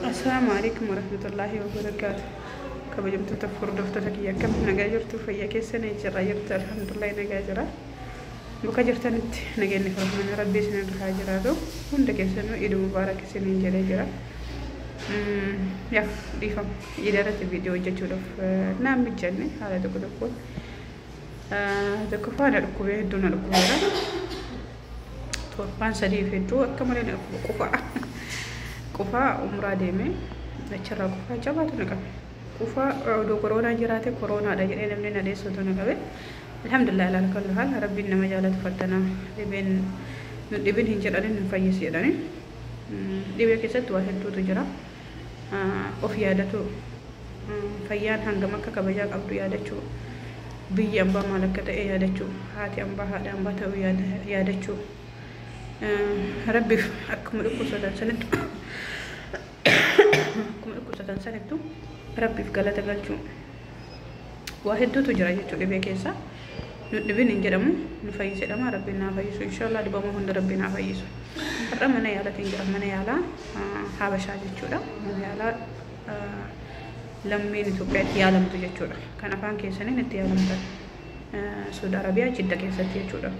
Assalaamu alaikum warahmatullaahi wabarakaatu. Kabajamtoota hordoftoota kiyya, akkam nagaa jirtu? Fayyaa keessanii jirra jirtu? Alhamdulillahi, nagaa jira. Bakka jirtanitti nageenyi fi rabbii isin irra haa jiraatu. Hunda keessanuu Iid Mubaarak isiniin jedhee jira. Yaa, dhiifama, iida irratti viidiyoo hojjechuudhaaf naan mijanne haala tokko tokkoon. Tokkoffaa, na dhukkubee, hedduu na dhukkubeera. Torbaan sadiif hedduu akka malee na dhukkuba, qufaa. Qufaa umraa deemee achirraa qufaa jabaatu na qabe. Qufaa odoo koronaa jiraate koronaadha jedhee namni na dheessutu na qabe. Alhamdulillah, ala kulli haal, rabbiin nama jaalatu fattanaa, dhibeen nu dhibin hin jedhani, nu fayyisi jedhani. Dhibee keessatti waa hedduutu jira. Of yaadatu, fayyaan hangam akka kabajaa qabdu yaadachuu, biyyi ambaa maal akka ta'e yaadachuu, haati ambaa haadha ambaa ta'uu yaadachuu, rabbiif akkuma dhukkubsatan sanittu rabbiif galata galchuu, waa hedduutu jira jechuudha dhibee keessa. Nu dhibin hin jedhamu, nu fayyise jedhama. Rabbiin naa fayyisu, inshallah. Dhibama hunda rabbiin naa fayyisu. Har'a mana yaalatiin jira, mana yaalaa Habashaa jechuudha, mana yaalaa lammiin Itoophiyaatti yaalamtu jechuudha, kan afaan keessaniin itti yaalamtan, Saudi Arabiyaa Jidda keessatti jechuudha.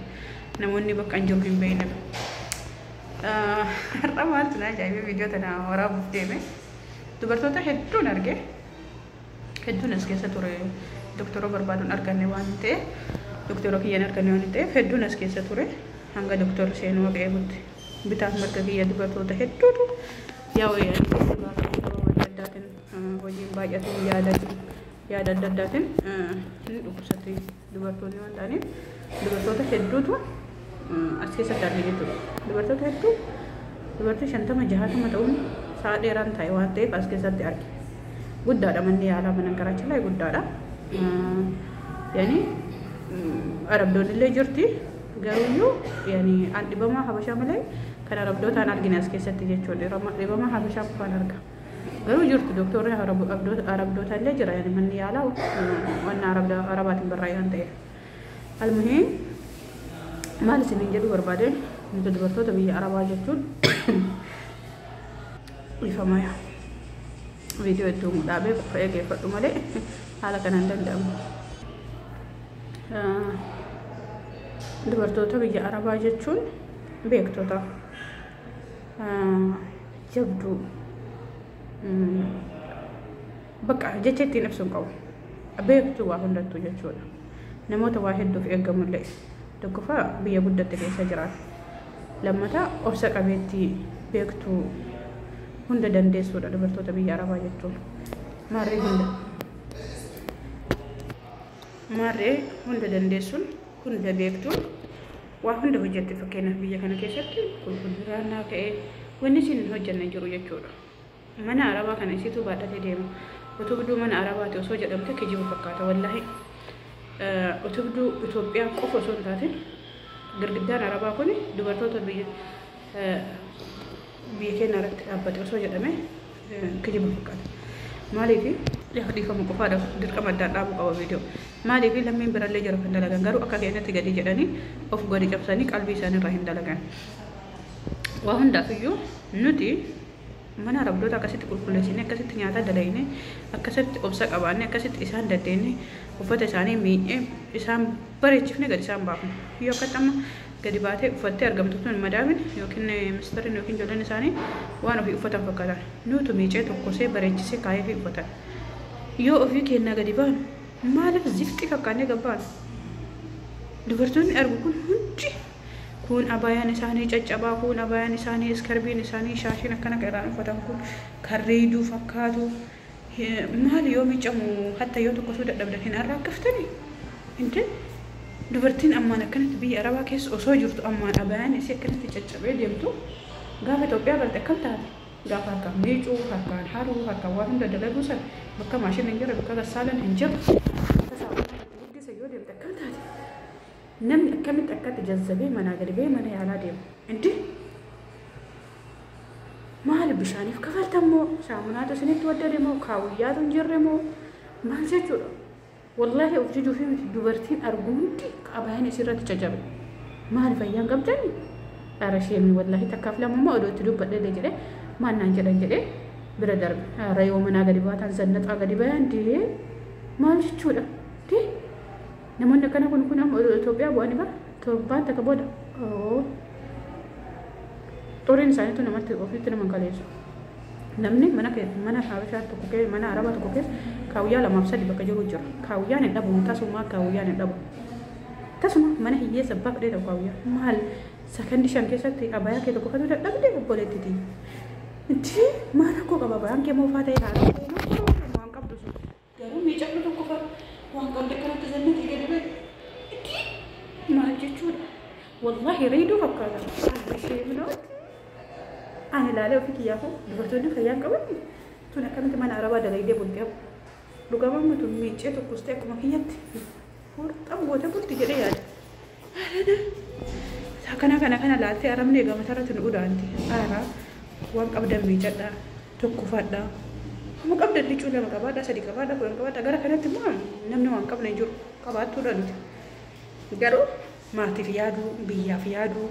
Namoonni bakka hin jiru hin beekne. Har'a maaltu na ajaa'ibee, viidiyoo tana waraabuuf deeme, dubartoota hedduun arge, hedduun as keessa ture. Doktora barbaaduun arganne waan ta'eef, doktora kiyyaan arganne waan ta'eef, hedduun as keessa ture. Hanga doktorri seenuu haqa eegutti bitaaf mirga kiyya dubartoota hedduutu yaa'u yaadii sababa adda addaatiin, hojiin baay'atu, yaada adda addaatiin ni dhukkubsatti dubartoonni waan ta'aniif, dubartoota hedduutu as keessatti arge jechuudha. Dubartoota hedduu, dubartii 50 60 ta'uun sa'a dheeraan ta'e waan ta'eef as keessatti arge. Guddaadha manni yaalaa, mana garaachalaa guddaadha. Yani arabdoonni illee jirti, garuuyyuu yani an dhibamaa Habashaa malee kan arabdootaan argine as keessatti jechuudha. Dhibamaa Habashaa qofaan arga. Garuu jirtu, doktorri arabdoota illee jira, yani manni yaalaa wanna arabaatiin barraa'e waan ta'eef. Almuhiim, maal isiniin jedhu barbaade, nuti dubartoota biyya arabaa jechuun, dhiifama, viidiyoo hedduu dhaabee qofa eegeeffadhu malee haala kanaan danda'amu. Dubartoota biyya arabaa jechuun beektota, jabduu, bakka jecha ittiin ibsu hin qabu. Beektuu waa hundattuu jechuudha. Namoota waa hedduuf eegamullee, tokkoffaa biyya guddatte keessa jiraatu. Lammataa, obsa qabeettii, beektuu, hunda dandeessuudha dubartoota biyya arabaa jechuun. Maarree hunda dandeessuun, hunda beektuun, waa hunda hojjette. Fakkeenyaaf, biyya kana keessatti qulqullina ka'ee wanni isin hin hojjenne jiru jechuudha. Mana arabaa kana isitu baadhatee deema. Utubduu mana arabaati osoo jedhamte kijiba fakkaata, wallaahi. Utubduu Itoophiyaa qofa osoo hin taatin, girgiddaan arabaa kun dubartoota biyya keenya irratti dhaabbate osoo jedhame kijiba fakkaata. Maaliif dhiifama qofaadha, dirqama addaan dhaabuu qaba viidiyoo. Maaliif, lammiin birallee jiru kan dalagan, garuu akka keenyatti gadi jedhanii of gadi cabsanii qalbii isaanii irraa hin dalagan. Waa hundaafiyyuu nuti mana arabdoota akkasitti qulqulleessine, akkasitti nyaata dalayne, akkasitti obsa qabaanne, akkasitti isaan dandeenye, uffata isaanii miiccee isaan bareechifne gadi isaan baafna. Yoo akkatti amma gadi baatee uffattee argamtu tun madaamin yookiin mistariin yookiin ijoolleen isaanii waan ofii uffatan fakkaatan, nuutu miicee tokkosee bareechisee kaayee fi uffatan. Yoo ofii kennaa gadi baanu maaliif zifxii fakkaannee gabbaanu? Dubartoonni argu kun hundi, kun abaayaan isaanii caccabaa, kun abaayaan isaanii, iskarbiin isaanii, shaashiin akkana kan irraan uffatan kun kan reeduu fakkaatu, maali yoo miicamu hatta yoo tokkosuu dadhabdan hin arraaggaftanii? Inte dubartiin ammaan akkanatti biyya arabaa keessa osoo jirtu ammaan abaayaan isii akkanatti caccabee deemtu, gaafa Itoophiyaa galte akkam taate? Gaafa harkaan miicuu, harkaan haruu, harkaan waan hunda dalaguu san, bakka maashinni hin jirre, bakka gassaalan hin jirre, bakka saamunaan itti guddisa yoo deemte akkam taate? Namni akkamitti akkatti jazzabee manaa gadi ba'ee mana yaalaa deema? Indi maali, bishaaniif kafaltan moo, saamunaatu isinitti waddale moo, kaawuyyaatu hin jirre moo, maal jechuudha? Wallaahi, of jijuu fi miti, dubartiin argu hundi abaayaan isirratti caccabe. Maali, fayyaan qabdani? Ara, sheemni, wallaahi, takkaaf lamummaa odoo itti dubbadhe jedhee maal naan jedhan jedhee. Bira darbe haaraa yoo manaa gadi baatan zannaxaa gadi bayan dee maal jechuudha? Dee namoonni akkana kun amma Itoophiyaa bu'anii bara torbaan takka booda xuriin isaaniitu namatti ofiitti nama hin kaleessu. Namni mana mana Habashaa tokko keessa, mana Arabaa tokko keessa kaawuyyaa lamaaf sadi bakka jiru jira. Kaawuyyaan hin dhabu, tasuma kaawuyyaan hin dhabu. Tasuma mana hiyyeessa abbaa fedhee ta'u kaawuyyaa. Maal sakandii 5 keessatti abayaa kee tokko uffatu dadhabde obboleettiti. Itti maal rakkoo qaba? Abayaan kee moofaa ta'e, haaraa ta'e, waan qabdu sun. Garuu miicadhu tokko fa'a waan qabde kanatti zannati gadi ba'e. Itti maal jechuudha? Wallaahi reeduu fakkaata. Ishee minoo ani ilaalee ofii kiyyaafu dubartoonni fayyaan qaban tun akkamitti mana Arabaa dalaydee bulti hafu. Dhugamaan tun miiccee tokkos ta'e akkuma kiyyatti horxam gootee bulti jedhee yaada. Kana kana kana laaltee arabni egaa matarratti nu udaanti. Aaraa waan qabdan miicadhaa, tokkofadhaa. Amma qabdan huccuu 2 qabaadhaa, 3 qabaadhaa, 10 qabaadhaa. Gara kanatti immoo namni waan qabne hin jiru, qabaattuudha nuti. Garuu maatiif yaaduu, biyyaaf yaaduu,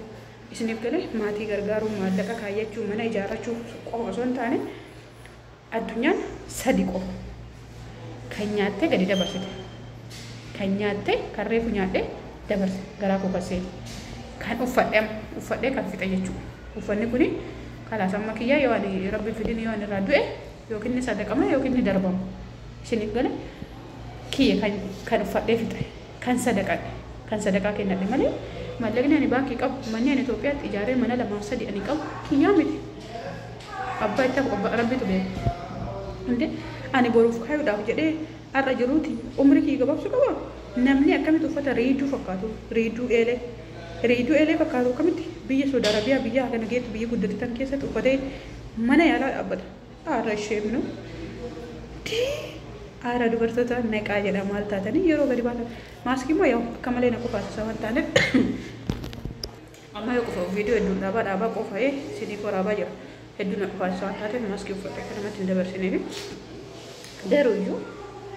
isiniif galee maatii gargaaruu, maallaqa kaayyachuu, mana ijaarrachuu qofa osoo hin taane, addunyaan sadi qofa. Kan nyaattee gadi dabarsite. Kan nyaattee, kan reefu nyaadhee dabarse garaa koo kan seene. Kan uffadhe, amma uffadhee kan fixe jechuudha. Uffanni kuni kalaas amma kiyyaa, yoo ani rabbi fidin yoo ani irraa du'e yookiin ni sadaqama yookiin ni darbama. Isiniif galee kiyya kan uffadhee fixe, kan sadaqadhe, kan sadaqaa kennadhe malee, maallaqni ani baankii qabu, manni ani Itoophiyaatti ijaaree mana lamaaf sadi ani qabu kiyyaa miti. Abbaa itti abbaa rabbitu beeka. Inde ani boruuf kaayuudhaaf jedhee har'a jiruuti umri kiyya gabaabsuu qaba. Namni akkamitti uffata riiduu fakkaatu, riiduu eelee, riiduu eelee fakkaatu akkamitti biyya Saudi Arabiyaa, biyya kana geettu, biyya guddate tan keessatti uffatee mana yaalaa dhaabbata? Haara ishee minuu. Haara dubartoota naqaa jedha, maal taatanii yeroo gadi baatan? Maaskii immoo yaa akka malee na qofaasisa waan taaneef, amma yoo qofa viidiyoo hedduun dhaabaa dhaabaa qofa'ee siniif waraabaa jira. Hedduu na qofaasisa waan taateef maaskii uffadhe akka namatti hin dabarsineef. Garuu iyyuu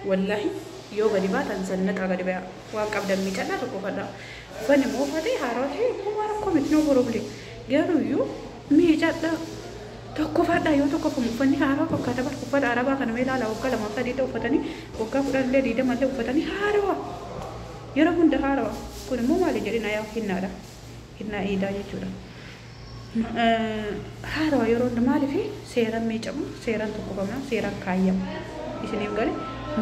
wallaahi yoo gadi baatan zannaxaa gadi bayaa. Waan qabdan miicadhaa, tokko uffadhaa. Uffanni moofaa ta'e, haarawaa ta'e homaa rakkoo miti, no problem. Garuu iyyuu miicadhaa. Tokkofadhaa, yoo tokkofamu uffanni haarawaa fakkaata bara. Uffata Arabaa kana mee ilaala, waggaa 2f 3 ta'e uffatanii, waggaa 10 illee 20 illee uffatanii haarawaa. Yeroo hunda haarawaa. Kun immoo maali jedhina, yaa hinnaadha. Hinnaa iidaa jechuudha. Haarawaa yeroo hunda. Maaliif? Seeraan miicamu, seeraan tokkofama, seeraan kaayyama. Isiniif gale,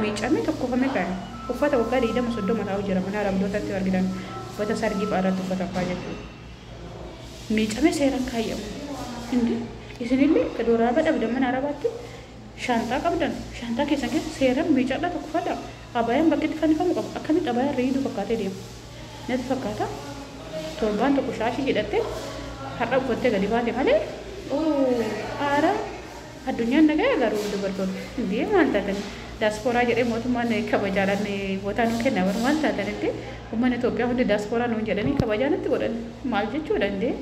miicamee tokkofame kaayama. Uffata waggaa 20 30 taa'u jira mana Arabdootaatti argitan, uffata sargii fa'aa irratti uffatan fa'aa jechuudha. Miicamee seeraan kaayyamu. Indi isinillee doolaara dhabdan mana Arabaatti shaanxaa qabdan, shaanxaa keessan keessa seeraan miicadhaa, tokkoffadhaa. Abayaan bakki itti fannifamu qaba. Akkamitti abayaan riiduu fakkaatee deema? Natti fakkaata. Torbaan tokko shaashii hidhattee har'a uffattee gadi baate malee haara addunyaan nagaya. Garuu dubartoota indee maal taatan? Daaspooraa jedhee mootummaan kabajaadhaan bootaa nu kenna bara, maal taatan indee? Uummanni Itoophiyaa hundi daaspooraa nuun jedhanii kabajaa natti godhan. Maal jechuudha indee?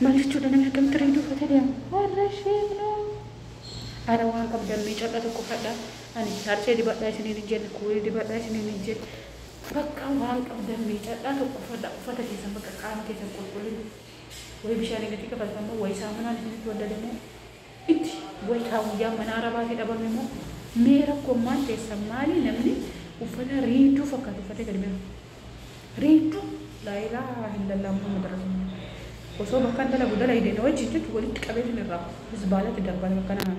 Maal jechuudha? Namni akkamitti riiduu uffatee deema? Warra sheeknoo. Ara waan qabdan miicadha, tokkoffadha. Ani saarsee dibadhaa isiniin hin jenne, kuulii dibadhaa isiniin hin jenne. Bakka waan qabdan miicadhaa, tokkoffadha. Uffata keessan, bakka qaama keessan qulqullina. Wayi bishaan gatii kafaltan moo, wayi saamunaan isinitti waddale moo, itti wayi kaawuyyaa mana Arabaatii dhabame moo, mee rakkoon maal teessan maali? Namni uffata riiduu fakkaatu uffatee gadi ba'e. Riiduu, laa ilaaha illallah Muhammad Rasulullah. Osoo bakka dalagu dalayde na wajjin jechuun walitti qabeetiin irraa hizbaalatti darbata, bakka nama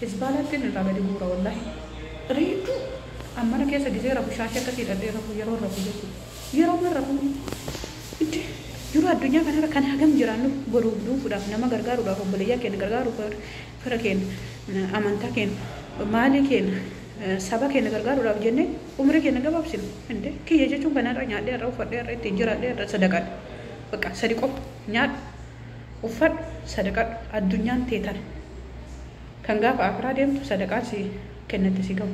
hizbaalatti irraa gadi guura wallaahi. Riiduu ammana keessa gisee rafu shaashii akkasii hidhadhee rafu, yeroo rafu jechuudha. Yeroo man rafu itti yeroo addunyaa kanarra kan hagam jiraannu boruuf duufuudhaaf, nama gargaaruudhaaf, obboleeyyaa keenya gargaaruuf, fira keenya, amantaa keenya, maalii keenya, saba keenya gargaaruudhaaf jennee umrii keenya gabaabsinu. Inde kiyya jechuun kanarra nyaadhee, irra uffadhee, irra ittiin jiraadhee, irra sadaqadhe. Bakka sadi qofa: nyaadhu, uffadhu, sadaqadhu. Addunyaan teetana. Kan gaafa akiraa deemtu sadaqaan si kennatte si gahu.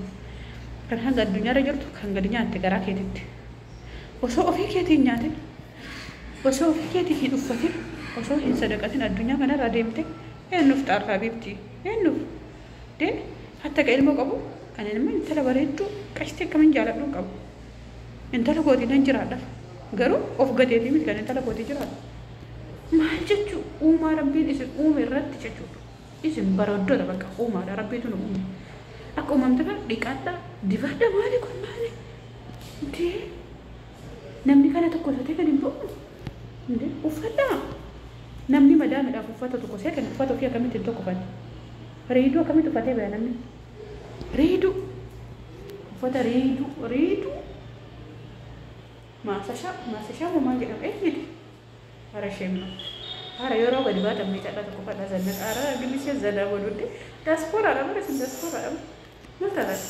Kan hanga addunyaarra jirtu kan gadi nyaatte garaa keetitti. Osoo ofii keetiin nyaatin, osoo ofii keetiin hin uffatin, osoo hin sadaqatin addunyaa kanarraa deemte, eenyuuf xaartaa biifti? Eenyuuf? Dee hatta ka ilmoo qabu, ani nama intala bareedduu qashtii akkamin jaaladhu qabu. Intala kootii nan jiraadha. Garuu of gateetii miti kan intala kootii jiraadha. Maal jechuu? Uumaa rabbiin isin uume irratti jechuudha. Isin bareeddoodha bakka uumaadha rabbiitu nu uume. Akka uumamte kana dhiqadha dibadha maali kun maali? Indee namni kana tokkosatee kan hin ba'u. Indee uffadhaa. Namni madaamidhaaf uffata tokko see kan uffata ofii akkamitti hin tokkofanne. Reeduu akkamitti uffatee baya namni? Reeduu. Uffata reeduu reeduu. Maasashaa maasashaa moo maal jedhama eenyuti? Hara sheemma. Hara yeroo gadi baatan miidhagaa tokko fadhaa zannaqa. Hara gilishee zanaa godhutti. Daaspooraadha bara isin daaspooraadha. Maal taatan?